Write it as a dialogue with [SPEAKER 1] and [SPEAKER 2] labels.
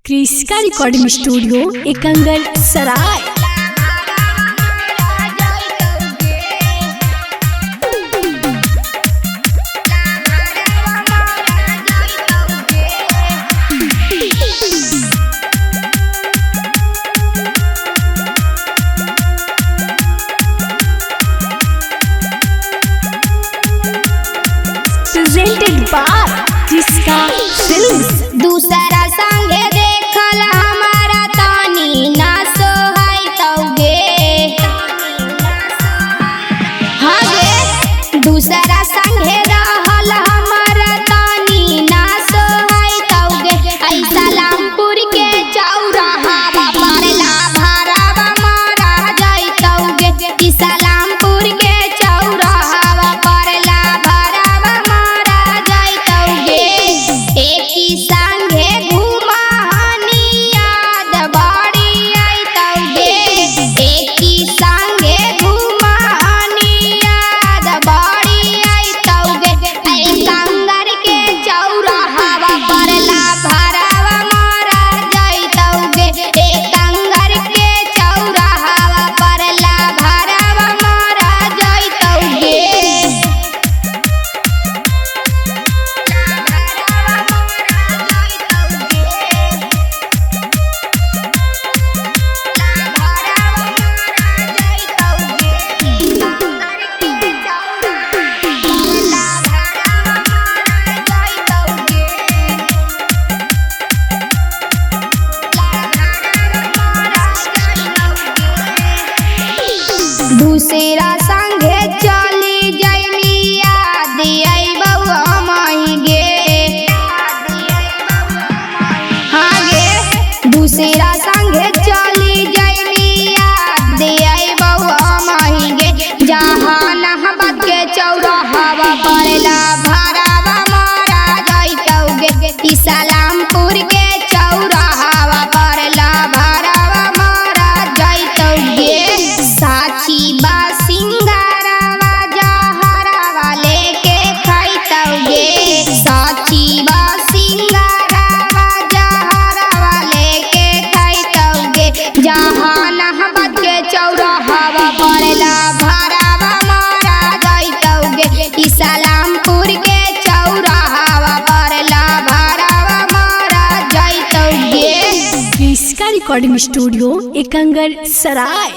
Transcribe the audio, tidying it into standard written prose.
[SPEAKER 1] क्रिस्का recording studio Ekangal Sarai. Presented by Kriska films.
[SPEAKER 2] दूसरा संगे देखल हमारा तानी ना सोहाई तौगे। हाँ गे, दूसरा संगे रहल हमारा तानी ना सोहाई तौगे। ऐसा लामपुर के चौराहा पड़ला भरावा मारा जाई तौगे। ई सलामपुर के चौराहा पड़ला भरावा मारा जाई तौगे। एक ही संगे घुमानी याद बड़ी आई तौगे। एक ही संगे घुमानी याद बड़ी आई तौगे। ऐ कंगर के चौराहा पड़ला भरावा मारा जाई तौगे। ए कंगर के चौराहा पड़ला भरावा मारा जाई तौगे। दूसरा संगे चली जैमी याद अइबौ हमही गे। हाँ गे, दूसरा संगे चली जैमी याद अइबौ हमही गे। जहानाबाद के चौराहा पड़ला भरावा मारा जइतौगे। ई सलामपुर के चौराहा पड़ला भरावा मारा जइतौगे। साक्षी बा सिंगारावा जहरावा लेके खइतौगे। साक्षी बा सिंगारावा जहरावा लेके खइतौगे। जहानाबाद के चौराहा पड़ला भरावा मारा जइतौगे। ई सलामपुर के चौराहा पड़ला भरावा मारा जइतौगे।
[SPEAKER 1] क्रिस्का रिकॉर्डिंग स्टूडियो एकंगल सराय।